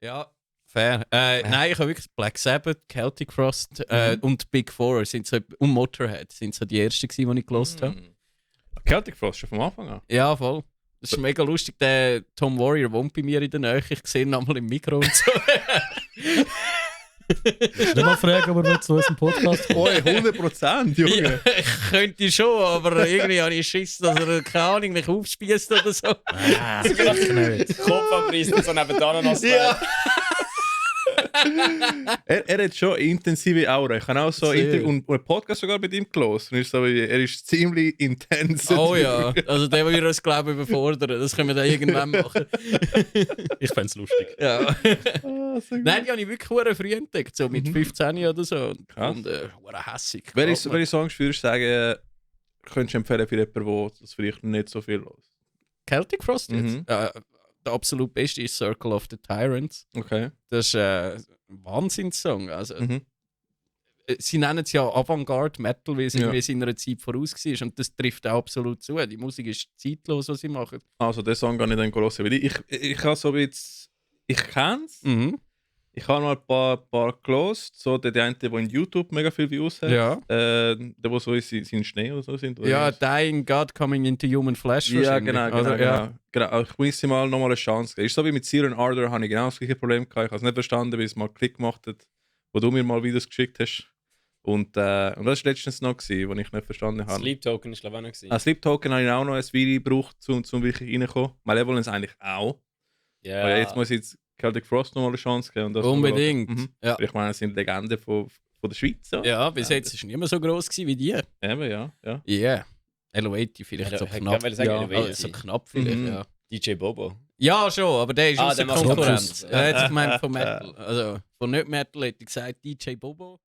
Ja, fair. Nein, ich habe wirklich Black Sabbath, Celtic Frost und Big Four sind so, und Motorhead sind so die ersten, die ich gelost habe. Celtic Frost schon vom Anfang an? Ja, voll. Das ist mega lustig. Der Tom Warrior wohnt bei mir in der Nähe. Ich sehe ihn nochmal im Mikro und so. Nicht mal fragen, ob er zu unserem Podcast kommt. Oh, 100%, Junge. Ja, ich könnte schon, aber irgendwie habe ich Schiss, dass er, keine Ahnung, mich aufspießt oder so. Kopf abreißen und so neben der Ananas. Ja. Er hat schon intensive Aura. Ich habe auch so und einen Podcast sogar mit ihm gelesen. Er ist ziemlich intens. Oh ja, also der will uns, glaube ich, überfordern. Das können wir dann irgendwann machen. Ich fände es lustig. Ja. So Nein, die habe ich wirklich sehr früh entdeckt, so mit 15 oder so. Krass. Und hässig. Welche Songs würdest du sagen, könntest du empfehlen für jemanden, der das vielleicht nicht so viel los? Celtic Frost jetzt? Der absolut beste ist Circle of the Tyrants. Okay. Das ist ein Wahnsinnssong. Also, sie nennen es ja Avantgarde Metal, weil es irgendwie seiner Zeit voraus war. Und das trifft auch absolut zu. Die Musik ist zeitlos, was sie machen. Also, den Song kann ich dann hören. Weil ich habe so ein bisschen. Ich kenne es. Ich habe mal ein paar gelost. So der eine, der in YouTube mega viele Views hat. Ja. Der, wo so in Schnee oder so sind. Oder Ja, was? Dying God Coming into Human Flesh. Ja, wahrscheinlich. genau. Ich muss ihm mal nochmal eine Chance geben. Ist so wie mit Siren Ardor, habe ich genau das gleiche Problem gehabt. Ich habe es nicht verstanden, wie es mal Klick gemacht hat, wo du mir mal Videos geschickt hast. Und das war letztens noch, was ich nicht verstanden habe. Sleep Token ist glaube ich auch noch gewesen. Sleep Token habe ich auch noch ein Video gebraucht, um wirklich reinzukommen. Malevolence eigentlich auch. Ja. Aber jetzt muss ich jetzt Celtic Frost nochmal eine Chance geben. Und das Unbedingt. Ja. Ich meine, das sind Legenden von der Schweiz. So. Ja, bis jetzt war es nicht mehr so gross wie die. Eben, ja. Ja. Yeah. Elevati vielleicht so Ich knapp. wollte sagen, Elevati. Also so knapp vielleicht, ja. DJ Bobo. Ja, schon, aber der ist aus der der macht Konkurrenz. Fokus. Er hat gemeint von Metal. Also von nicht Metal hätte ich gesagt DJ Bobo.